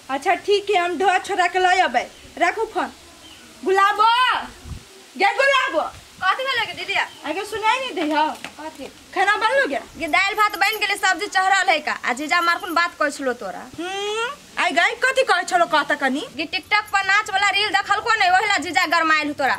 अच्छा ठीक है, हम ढोआ छोड़ा के लय अबै। राखू फोन। गुलाबो गे गुलाबो, कथी भेलै गे दीदी? आगे सुनाई नहीं दे हो। कथी? खाना बनलो गे? गे दालि भात बन गेलै, सब्जी चढ़ल है का। आ जीजा मारकुन बात कहै छलो तोरा। आई गई कथी कहै छलो कहता कनी? गे टिकटॉक पर नाच वाला रील देखलको नै, ओहिला जीजा गरमाइल हो तोरा।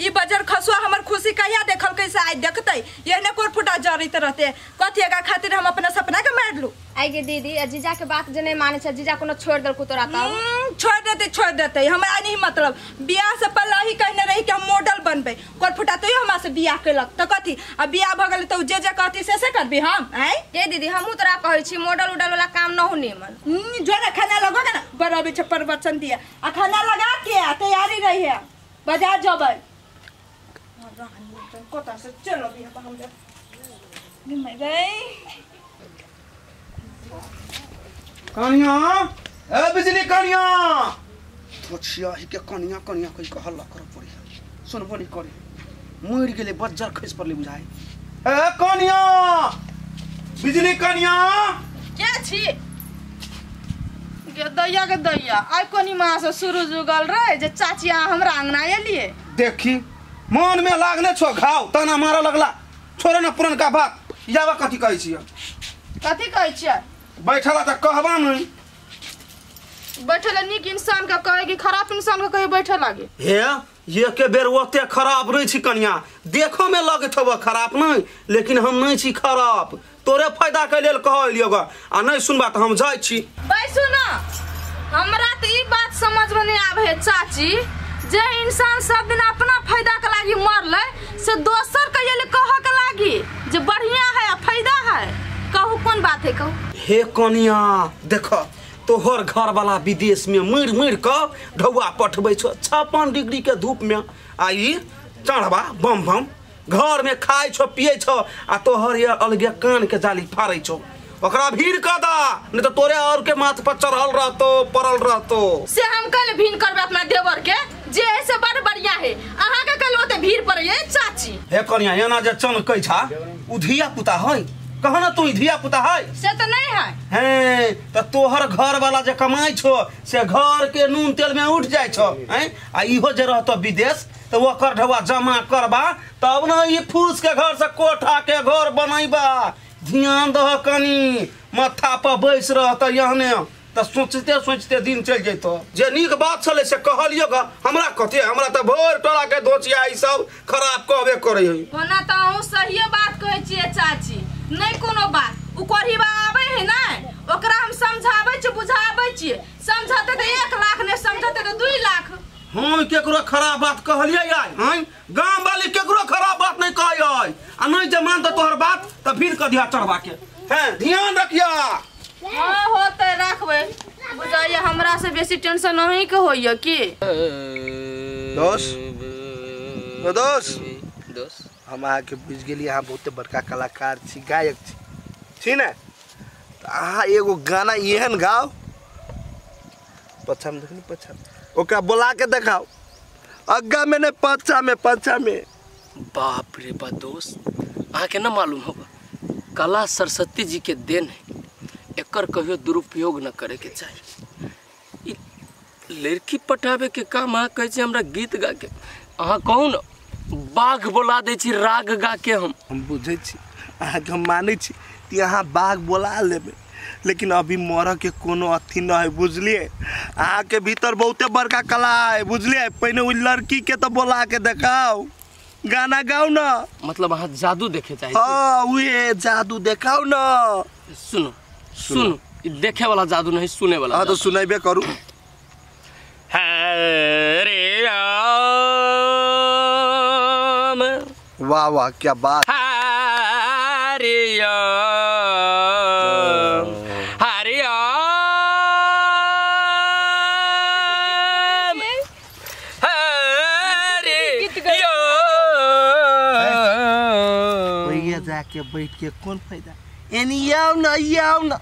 ई बजर खसुआ हमर खुशी कहिया देखल कैसे आई देखतै, एहने कोर फुटा जरित रहते। कथी एका खातिर हम अपना सपना के मारलू। आई गे दीदी, आ जीजा के बात जे नहीं माने छै, जीजा कोनो छोड़ देलको तोरा तब? छोड़ देते छोड़ देते, हमरा नहीं मतलब। बियाह से पहले ही कहने रही कि हम मॉडल बनबै, कोर फुटा तो हमरा से बियाह केलक त कथी? आ बियाह भ गेल त जे जे कहती से से करबी हम। आइ गे दीदी, हमहु तोरा कहै छी मॉडल उडल वाला काम न हो निमन। जो ना खाना लगो ना बराबर छै प्रवचन दिया। आ खाना लगा के आ तैयारी रही है, बाजार जबै। कोता से चलो भी हम मैं गई। कनिया ए बिजली कनिया थोछिया ही के कनिया कनिया कहि के हल्ला कर पड़ी, सुनबो नहीं करे, मरि गेलै बज्जर खसि पड़लै बुझाइ। ए कनिया बिजली कनिया के छी गे दैया? के दैया आइ कोनी माँ से सूरज उगल रहे जे चाची अहाँ हमरा अंगना एलियै। देखी मन में लागने छो घाव, ताना मारे लगला। छोड़े ना पुरनका बात, यावा कथी कहै छियै? कथी कहै छियै? बैठला त कहबा नहीं। बैठल नीक इंसान के कहे कि खराब इंसान के कहे बैठे लागे? हे ये के बेर ओते खराब नहीं छी कनिया, देखो में लगत हव खराब नहीं, लेकिन हम नहीं छी खराब, तोरे फायदा के लेल कहलियो ग। आ नहीं सुनबा त हम जाइ छी। बैसू ना, हमरा त ई बात समझ में नहीं आवे है चाची, जे इंसान सब दिन अपना फायदा के लागी मरले से दोसर के लिए कह के लागी जे बढ़िया है आ फायदा है। कहू कौन बात है कहू? हे कनिया देख, तोहर घर वाला विदेश में मरि मरि के ढौआ पठबै छौ 56 डिग्री के धूप में, आ ई चढ़वा बम बम घर में खाइ छौ पियै छौ, आ तोहर ये अलगे कान के जाली फाड़ै छौ। ओकरा भीड़ कऽ दा, नहीं तो तोरे और के माथ पर चढ़ल रहतो पड़ल रहतो। से हम कल भीड़ करबै अपना देवर के, जे ऐसे बड़ बढ़िया है। अहाँ के कल ओते भीड़ पड़ै चाची। हे कनिया एना जे चमकै छा उ धिया पुता है, कह ना तू धिया पुता है? से तो नहीं है। हे त तोहर घर वाला जे कमाई छो से घर के नून तेल में उठ जाय छो। हैं आ इहो जे रहतो विदेश त ओकर ढौआ जमा करबा तब न ई फूस के घर से कोठा के घर बनैबा। ध्यान दह कनी, माथा पर बैस रहत यहने त सोचते सोचते दिन चल जैतो। जे नीक बात छलै से कहलियो ग, हमरा कथी, हमरा त भोर टोला के धोचिया ई सब खराब कहबे करै है। ओना त अहूँ सहिए बात कहै छियै चाची, नहीं कोनो बात। उ कोढ़ीबा आबै है ना, ओकरा हम समझाबै छी बुझाबै छी, समझते त 1 लाख नहीं समझते त 2 लाख। हम केकरो खराब बात कहलियै आइ? हैं गाम वाली केकरो खराब बात नहीं कहै, आ नहीं जे मानत तोहर बात त फिर क दिया चढ़वा के। हैं ध्यान रखिया। हां होतै राखबै। बुझाइए हमरा से बेसी टेंशन अहीं के होइए की? दोस्त दोस्त दोस्त, हम अहाँके बुझि गेलियै अहाँ बहुते बड़का कलाकार छी, गायक छी, छी ने? तऽ अहाँ एगो गाना एहन गाउ, पछामे देखनी पछामे ओकरा बोला के देखाउ, अग्गा में नहीं पछा में, पछा में। बाप रे बा दोस्त, अहाँके न मालूम होगा कला सरस्वती जी के देन है, एकर कहियो दुरुपयोग न करे के चाही। लड़की पटावे के काम अहाँ कहै छी हमरा गीत गा के, अहाँ कहू न बाघ बोला दै छी राग गा के। हम बुझै छी अहाँके, हम मानै छी कि अहाँ बाघ बोला लेबै, लेकिन अभी मरऽ के कोनो अथी न है, बुझलियै? अहाँके भीतर बहुते बड़का कला है, बुझलियै? पहिने ओहि लड़की के तऽ बोला के देखाउ, गाना गाउ न। मतलब अहाँ जादू देखे चाहै छी? हाँ उहे जादू देखाउ न। सुनो सुनो, देखे वाला जादू नहीं, सुने वाला। हाँ तो सुनेबे करू। हरे राम, वाह वाह क्या बात। हरे राम हरे राम हरे राम। जाके बैठ के कौन फायदा, एनी आउ न आउ न,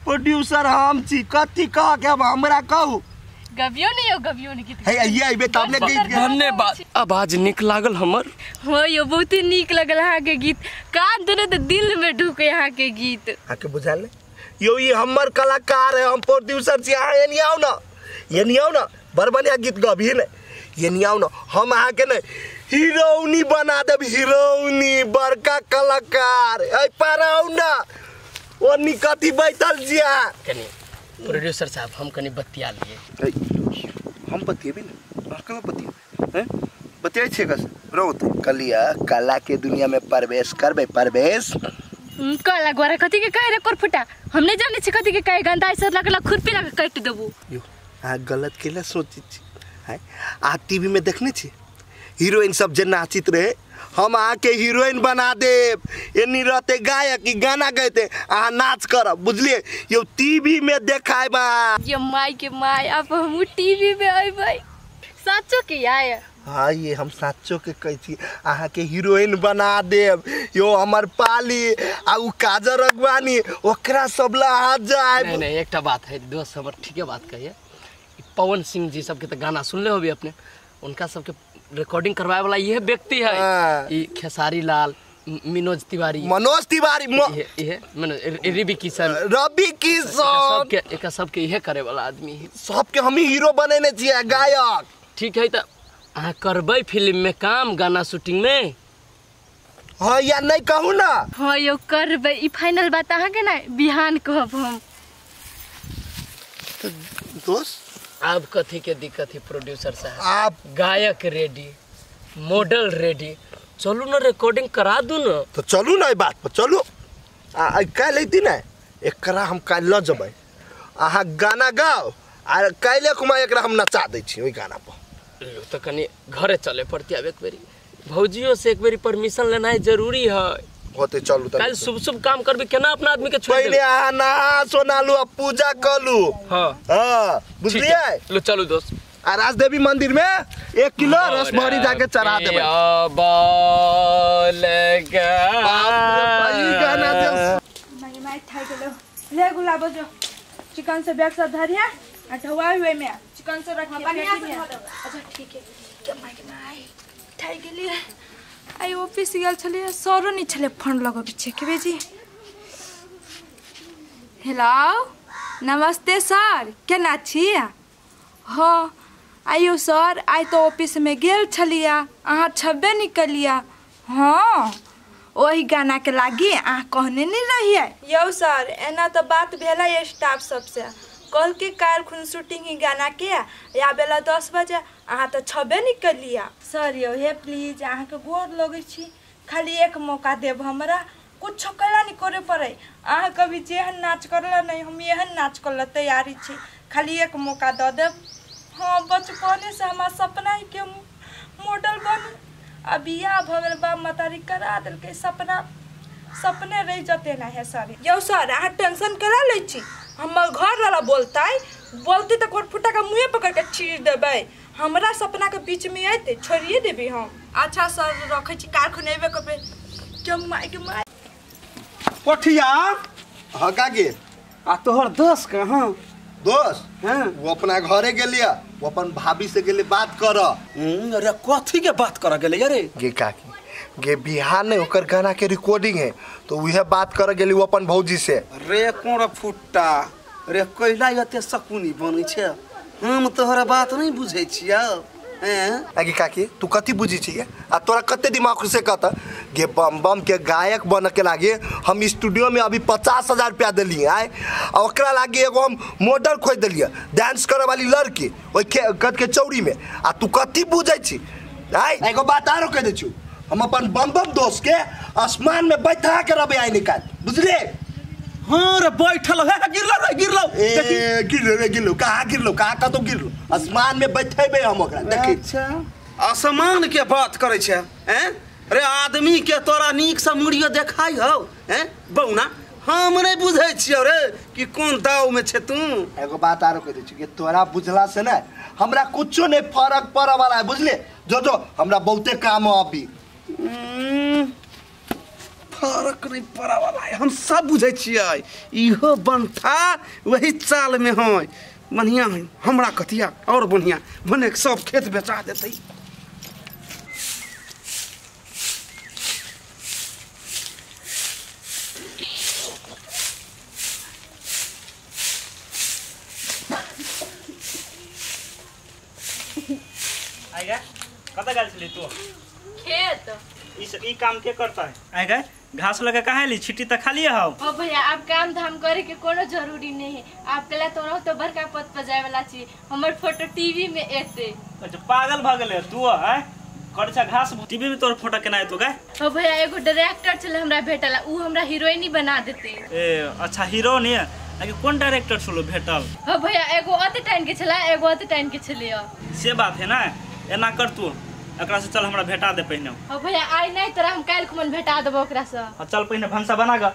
प्रोड्यूसर हम छी, कथी कह के अब हमरा कहू। गबियो नहीं हो, गबियो नहीं गीत। हे ये आइबे तब ने गीत। धन्यवाद। आवाज निक लागल हमर? हो यो बहुत नीक लगल अहाँ के गीत, कान देने तो दिल में ढुके अहाँ के गीत। अहाँ के बुझाल यो ई हमर कलाकार है, हम प्रोड्यूसर छी। अहाँ एनी आउ न, एनी आउ न, बड़ बढ़िया गीत गबही ने, एनी आउ न, हम अहाँके ने हीरोनी बना देब, हीरोनी, बड़का कलाकार। ऐ पर आउ न, ओनी कथी बैठल छी अहाँ? कनी प्रोड्यूसर साहब हम कनी बतिया लिए। हम बतियेबे ने, अहाँ केना बतियेबै? हैं बतियाइ छियै कस रौत कलिया कला के दुनिया में प्रवेश करबै, प्रवेश कला गोरा कथी के कहे रे कोरफुटा, हम नहीं जाने छी कथी के कहे, गंदा ऐसे लगला खुरपी लगा काट देबू। यो अहाँ गलत केला सोचै छी? हैं अहाँ टीवी में देखने छी हीरोइन सब जे नाचित रहे, हम अहाँके हीरोइन बना देब। एनी रहते गायक, ई गाना गैते, अहाँ नाच करब, बुझलियै? यो टीवी में देखायब अहाँ। ये माई के माई, अब हम टीवी में अइबै साचो के आय? हाँ ये हम साचो के कहै छी, अहाँके हीरोइन बना देब। यो हमर पाली आ उ काजर अगवानी ओकरा सब ला अहाँ जायब। नहीं नहीं एकटा बात है दोस्त हमर, ठीके बात कहिए। पवन सिंह जी सबके तो गाना सुनले होबी अपने, उनका सबके रिकॉर्डिंग करवाए वाला यह व्यक्ति है, ई खेसारी लाल, मनोज तिवारी, मनोज तिवारी, ये रवि किशन, रवि किशन सबके एक सबके यह करे वाला आदमी है। सबके हम ही हीरो बनेने छियै, गायक। ठीक है तो अहाँ करबै फिल्म में काम, गाना शूटिंग में? हाँ या नहीं कहू ना? हाँ यो करबै, ई फाइनल बात अहाँ के ना बिहान कहब हम। तो दोस्त अब कथी के दिक्कत है प्रोड्यूसर साहब? आप गायक रेडी, मॉडल रेडी, चलू ना रिकॉर्डिंग करा दू ना। तो चलू ना बात पर चलू, काल्हि अयती ने एकरा हम काल्हि लऽ जेबै, अहाँ गाना गाओ आ काल्हि खुमा एकरा हम नचा दै छी ओहि गाना पर। तो कनी घरे चले पड़ती अब एक बेरी, भौजियो से एक बेरी परमिशन लेना जरूरी है। होते चलू काल्हि शुभ शुभ काम करबी, केना अपना आदमी के छोड़ देबै? पहिले अहाँ नहा सोनालू आ पूजा कलू। हाँ हाँ बुझलियै? लो चलू दोस्त। आ राजदेवी मंदिर में 1 किलो रसभरी जाके चढ़ा देबै। ले गुलाबो जो चिकन से बैग सब धरिया आ ढोआ हुए में चिकन से रखिए। अच्छा ठीक है। के my के my ठाइ गेली। आई ऑफिस गेल छलियै, सरो नहीं छले फोन लगबै छै के बेजी। हेलो नमस्ते सर, केना छी? हाँ आइयो सर, आइ तो ऑफिस में गेल छलियै, अहाँ छबे नहीं कलिया। हाँ ओही गाना के लागी अहाँ कहने नहीं रहियै। यौ सर एना तो बात भेलै स्टाफ सबसे, कल के काल्हि खुन शूटिंग ही गाना के आबेला 10 बजे, अहाँ तो छबे नहीं कलिया। सर यौ हे प्लीज अहाँके गोर लगै छी, खाली एक मौका देब हमरा, कुछो कैला नहीं करे पड़े। अहाँ कभी जेहन नाच करला नहीं, हम एहन नाच करला तैयारी छी, खाली एक मौका दऽ देब। हाँ बचपने से हमार सपना है कि हम मॉडल बनू, आ बियाह भऽ गेल, बाप महतारी करा देलकै, सपना सपने रहि जते ना है सर। यौ सर अहाँ टेंशन करा लै छी, हमर घर वाला बोलतै बोलतै तऽ कोरफुटा के मुँहे पकड़ के चीर देबै, हमरा सपना के बीच में अयतै छोड़िए देबै हम। अच्छा सर रखै छी, काल्हि अयबे करबै। के my के my कोठिया। हाँ काकी आ तोहर दोस्त कहाँ? दोस्त हाँ वो अपना घरे गेलिया, वो अपन भाभी से गेले बात कर। अरे कथी के बात कर गेले अरे? गे काकी गे बिहार ने ओकर गाना के रिकॉर्डिंग है तो वह बात कर गेली वो अपन भौजी से। रे कोरा फुट्टा रे कैला एते सकुनी बनै छै, हम तोहर बात नहीं बुझै छियौ। हैं आगे काकी तू कथी बुझी छी आ तोरा कते दिमाग से कहता गे बम बम के गायक बन के लागे हम स्टूडियो में अभी 50,000 रुपया देलिए आए, आ ओकरा लागे एगो हम मॉडल खोज देलिए डांस करे वाली लड़की ओइ कत के चौड़ी में, आ तू कथी बुझै छी आए? एगो बात आरो कह दै छु, हम अपन बम बम दोस्त के आसमान में बैठा के रहबै आइ निकाल, बुझलिए? हाँ रे बैठल है, गिरलो रे गिरलो, ए गिरलो रे गिरलो, कहाँ गिरलो, कहाँ कतौ गिरलो, आसमान में बैठेबे हम ओकरा। देखी अच्छा आसमान के बात करै छै हैं? रे आदमी के तोरा नीक से मुड़ियो देखाई हौ हैं बौना? हम नहीं बुझै छियौ रे कि कोन दाव में छै तू। एगो बात आरो कह दै छी कि तोरा बुझला से ने हमरा कुछो नहीं फरक पड़े वाला है, बुझले? जो जो हमरा बहुते काम है अभी। फरक नहीं पड़े वाला है, हम सब बुझै छियै, इहो बनथा वही चाल में है, बढ़िया है हमरा कथिया और बढ़िया भने सब खेत बेचा देतै। आइगा कत गेल छली तू? खेत। इस ई काम के करता है? आइगा घास लगा काहे ली छिट्टी त खाली हौ। ओ भैया आप काम धाम करे के कोनो जरूरी नहीं है। आप कला तो रहो तो बड़का पद पर जाए वाला छी, हमर फोटो टीवी में एते। अच्छा पागल भ गेले तू है? करछा घास टीवी में तोर फोटो केना एतो गे? ओ भैया एगो डायरेक्टर छले हमरा भेटला, उ हमरा हीरोइनी बना देते। ए अच्छा हीरोइन है, लेकिन कोन डायरेक्टर छलो भेटल? ओ भैया एगो अति टाइम के छला, एगो अति टाइम के छलियो। से बात है ना, एना कर तू एकरा से चल हमरा भेटा दे पहिने। ओ भैया आइ नहीं तोरा हम काल्हि खुमन भेटा देबो ओकरा से। हां चल पहिने भनसा बना ग,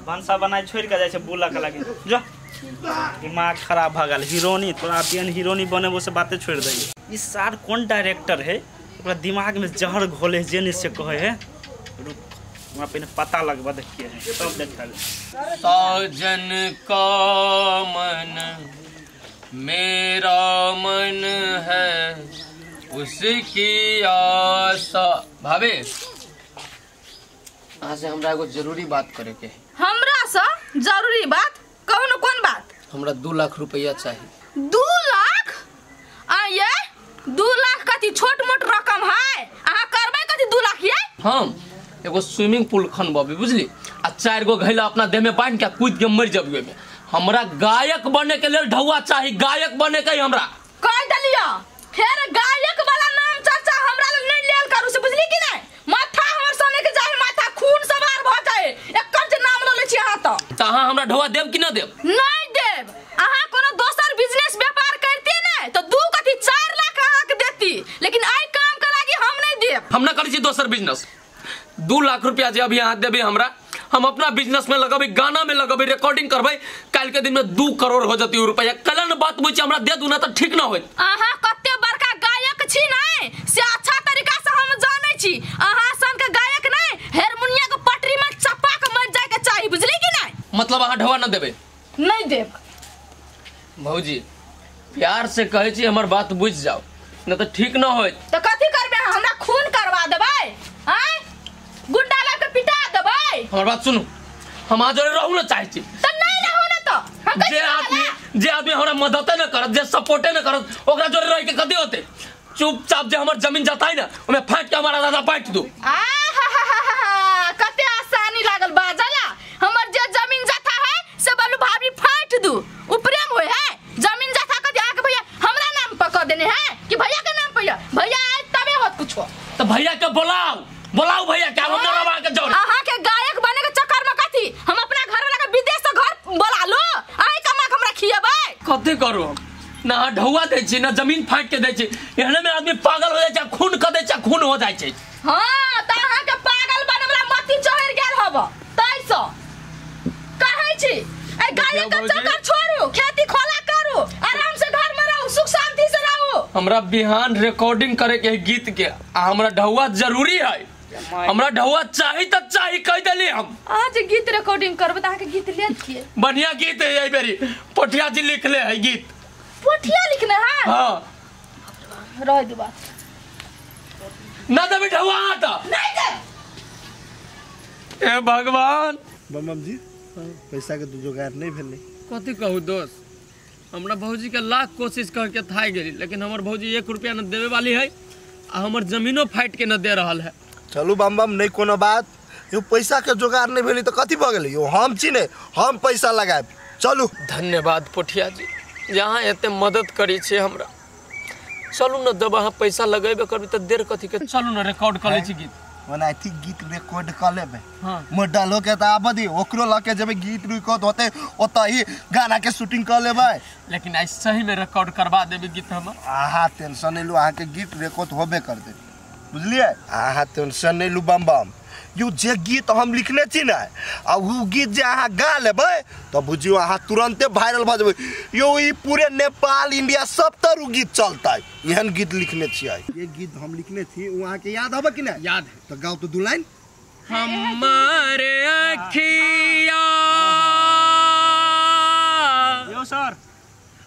भनसा बनाई छोड़ के जाय छै बुला के लागी जो। दिमाग खराब भ गेल। हीरोनी तोरा बियन हीरोनी बनेबो से बातें छोड़ दे। इस सार कोन डायरेक्टर है ओकरा दिमाग में जहर घोले जे नहीं से कहे है। रुक हमरा पहिने पता लगबा देखिए है तब देखल। साजन का मन मेरा मन है उसकी आशा। भाभी अहाँ से हमरा एगो जरूरी बात करे के है। हमरा से जरूरी बात? कहू न कोन बात? हमरा 2 लाख रुपया चाहिए। 2 लाख? आ ये 2 लाख कथी छोट मोट रकम है? अहाँ करबै कथी 2 लाख ये? हम एगो स्विमिंग पूल खनबी बुझली, आ 4 गो घैला अपना देह में बांध के कूद के मर जबी ओहिमे। हमरा गायक बने के लेल ढौआ चाही, गायक बने के हमरा। कह देलियो फेर गायक वाला नाम चर्चा हमरा लेल नहीं लेल करू से बुझली कि नहीं? माथा हमर सने के जाए, माथा खून सवार भ जाए एकर जे नाम ल ले छी अहाँ। त अहाँ हमरा ढौआ देब कि न देब? नहीं देब। अहाँ कोनो दोसर बिजनेस व्यापार करती ने तो 2 कथी 4 लाख अहाँ के देती, लेकिन आई काम के लागी हम नहीं देब। हम ना करै छी दोसर बिजनेस। 2 लाख रुपया जे अभी अहाँ देबे हमरा, हम अपना बिजनेस में लगबे, गाना में लगबे, रिकॉर्डिंग करबै, काल्हि के दिन में 2 करोड़ हो जती रुपया। कल न बात बुझ हमरा दे दू ना त ठीक न होई। अहाँ कते बड़का गायक छी नै से अच्छा तरीका से हम जानै छी। अहाँ सन के गायक नै हारमोनिया के पटरी में चपा के मर जाय के चाही बुझली कि नै? मतलब अहाँ ढौआ न देबे? नहीं देब। भौजी प्यार से कहै छी हमर बात बुझ जाओ न त ठीक न होई। त कथी करबे हमरा खून करवा देबै? आय गुंडा ला के पिटा देबै? हमर बात सुनू, हम आज रहू न चाहै छी। त नहीं रहू न त हम जे आदमी हमरा मदद न करत, जे सपोर्टे न करत, ओकरा जोरे रह के कथी होते? चुपचाप जे हमर जमीन जताई ना ओमे फाट के हमारा दादा बांट दू। आ हा हा हा कते आसानी लागल बाजला। हमर जे जमीन जथा है से बोलू भाभी फाट दू, उ प्रेम होय है? जमीन जथा कथी आके भैया हमरा नाम पर क देने है कि भैया के नाम पर? भैया आए तबे होत कुछो। त भैया के बोलाओ, बोलाओ भैया के, हम मरवा के जोड़। अहाँ के गायक बने के चक्कर में कथी हम अपना घर वाला के विदेश से घर बोला लो, आइ कमा के हमरा खियेबै? कथी करू हम? ना ढौआ दै छी ना जमीन फाट के दै छी, एहने में आदमी पागल हो जाइ छै, खून क दै छै, खून हो जाइ छै। हां त अहाँ के पागल बने वाला मती चढ़ गेल हब तै से कहै छी। ए गायक के चक्कर छोड़ू, खेती खोला करू, आराम से घर में रहू, सुख शांति से रहू। हमरा बिहान रिकॉर्डिंग करे के है गीत के, आ हमरा ढौआ जरूरी है। हमरा ढौआ चाही त चाही कह देली हम। आज गीत रिकॉर्डिंग करब त अहाँ के गीत लेत किए? बढ़िया गीत है एहि बेरी, पोठिया जी लिखले है गीत। पोठिया लिखने है? हां रह दू बात ना देबी ढौआ त नहीं दे। ए भगवान। बम जी पैसा के जोगाड़ नहीं भेलै। कथी कहू दोस्त, हमरा भौजी के लाख कोशिश कर के थाइ गेली, लेकिन हमर भौजी 1 रुपया न देवे वाली है आ हमर जमीनो फाटि के न दे रहल है। चलू बम बम नहीं कोनो बात, यो पैसा के जोगाड़ नहीं भेली तो कथी भ गेलै? यो हम छी ने, हम पैसा लगाएब। चलू धन्यवाद पोठिया जी, यहाँ एते मदद करी छे हमरा। चलू न जब अहाँ पैसा लगेबे करबी त देर कथी के, चलू न रिकॉर्ड कर लै छी गीत। ओनाहिते गीत रिकॉर्ड कर लेबै, मॉडल के त आब दी, ओकरो ल के जेबै गीत रिकॉर्ड होते ओतही ही गाना के शूटिंग कर लेबै। लेकिन आई सही में रिकॉर्ड करवा देबी गीत हम। अहाँ टेंशन नहीं लू, अहाँ के गीत रिकॉर्ड होबे कर देबी बुझलियै? अहाँ टेंशन नहीं लू बम बम। यो जे गीत हम लिखने छी ने आ उ गीत जे अहाँ गा लेबै त बुझियौ अहाँ तुरंते वायरल भ जेबै। यो ई पूरे नेपाल इंडिया सब तर उ गीत चलतै, एहन गीत लिखने छियै। ये गीत हम लिखने छी उ अहाँ के याद हबे कि नहीं? याद है। त गाओ तो 2 लाइन। हमारे अखिया यो सर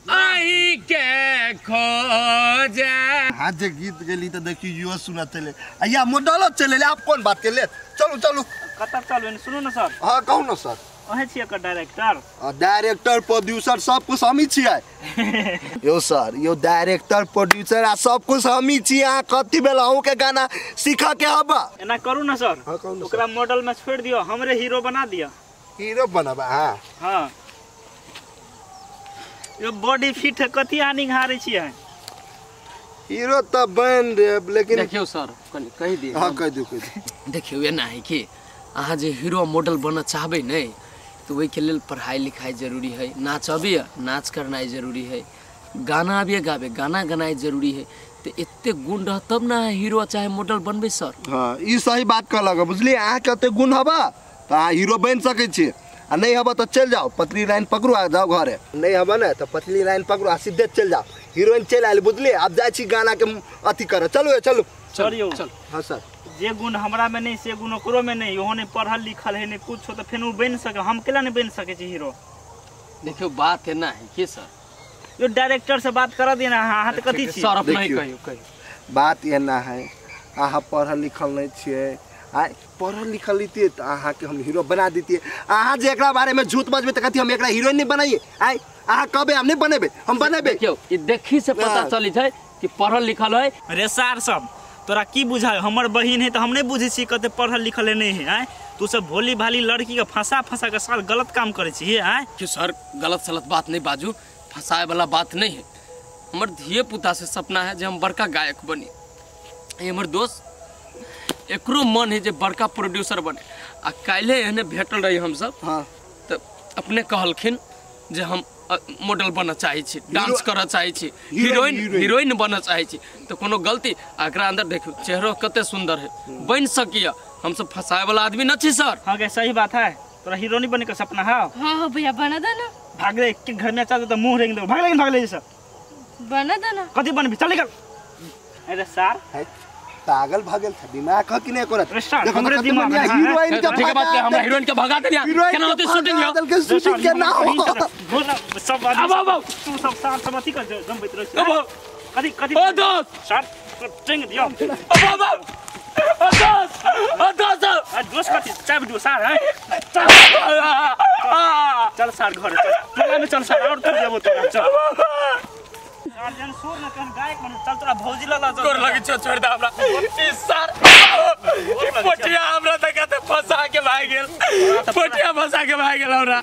आई के खोजे। हाँ जे गीत गेली त देखी यो सुनत ले या मॉडल चले ले। आप कौन बात के ले? चलू चलू कत चलू? सुनू न सर। हां कहू न सर। अहे छियै एकर डायरेक्टर? डायरेक्टर प्रोड्यूसर सब कुछ हमही छियै। यो सर यो डायरेक्टर प्रोड्यूसर आ सब कुछ हमही छियै। अहाँ कथी भेल अहूँ के गाना सीखऽ के हबा। एना करू ना सर, ओकरा मॉडल में छोड़ दियो, हमरे हीरो बना दियो। हीरो बनबा? हां हां। यो बॉडी फिट है, कथी आनी हारे छियै? हीरो त बन रे, लेकिन देखियो सर कनि कहि दियो। हां कहि दियो, कहि दियो। देखियो एना है कि अहाँ जे हीरो मॉडल बनऽ चाहबै नै तो ओहिके लेल पढ़ाई लिखाई जरूरी है, नाच अबैया नाच करनाइ जरूरी है, गाना अबैया गाबे गाना गनाइ जरूरी है। तो एते गुण रह तब ना हीरो चाहे मॉडल बनबै सर। हां ई सही बात कहलक, बुझलियै? अहाँ के एते गुण हबा त अहाँ हीरो बनि सकै छी, आ नहीं हबा तो चल जाओ पतली लाइन पकड़ू आ जाओ घरे। नहीं हबा ने तो पतली लाइन पकड़ू आ सीधे चल जाओ, हीरोइन चल आयल, बुझलियै? अब जाइ छी गाना के अथी कर। चलू चलू चलियो। हां सर, जे गुण हमरा में नहीं से गुण ओकरो में नहीं, ओहो नहीं पढ़ल लिखल है नहीं कुछ, तो फेन उ बन सके, हम केला नहीं बन सके छी हीरो? देखियो बात एना है कि सर यो डायरेक्टर से बात कर दिए ना। हां त कथी छी सर? अपने कहियो कहियो। बात एना है, अहाँ पढ़ल लिखल नहीं छियै, आ पढ़ल लिखल लितियै त अहाँ के हम हीरो बना दितियै। अहाँ जे एकरा बारे में झूठ बजबै त कथी हम एकरा हीरोइन नहीं बनाइए? आइ अहाँ कहबै हम नहीं बनेबै, हम बनेबै। देखियो ई देखी से पता चली छै कि पढ़ल लिखल है। रे सार सब तोरा की बुझाय, हमर बहिन है तो हम नहीं बुझै छी कते पढ़ल लिखल नहीं है। आय तू सब भोली भाली लड़की के फंसा फंसा के साल गलत काम करे छी। आय कि सर गलत सलत बात नहीं बाजू, फंसाए वाला बात नहीं है। हमर धिये पुता से सपना है जे हम बड़का गायक बनी। ये हमर दोस्त एकरो मन है जे बड़का प्रोड्यूसर बने। आ काल्हि एहने भेटल रही हम सब। हां तो अपने कहलखिन जे हम मॉडल बनऽ चाहै छी, डांस करऽ चाहै छी, हीरोइन हीरोइन बनऽ चाहै छी। तो कोनो गलती एकरा अंदर देखियो चेहरो कते सुंदर है, बन सकिया। हम सब फंसाए वाला आदमी न छी सर। हां के सही बात है, तोरा हीरोइन बने के सपना है? हां हां भैया बना दे ना। भाग रे के घर में चल तो मुंह रेंग दे, भाग ले भाग ले सर। बना दे ना। कथी बनबी? चल निकल। अरे सर पागल भगल था, दिमाग ह कि नहीं करत? देखो हमरे दिमाग में हीरोइन के ठीक बात के हमरा हीरोइन के भगा देलिया केना होते शूटिंग यो? शूटिंग के ना हो सब आदमी। अब तू सब सार सब अथी कर जमबैत रहै छी। कथी कथी ओ दोस्त सर टेंग दियो। अब अब ओ दोस्त ओ दोस्त आ दोस्त कथी चाबी दो सार है। चल सार घर चल, टोला में चल सार, और तू जेबो तोरा चल। गार्जियन सुर न कन गायक बन चल, तोरा भौजी लला चल। गोर लगी छो छोड़ दे हमरा। ई सर ई पोटिया हमरा त कते फंसा के भाग गेल, पोटिया फंसा के भाग गेल हमरा।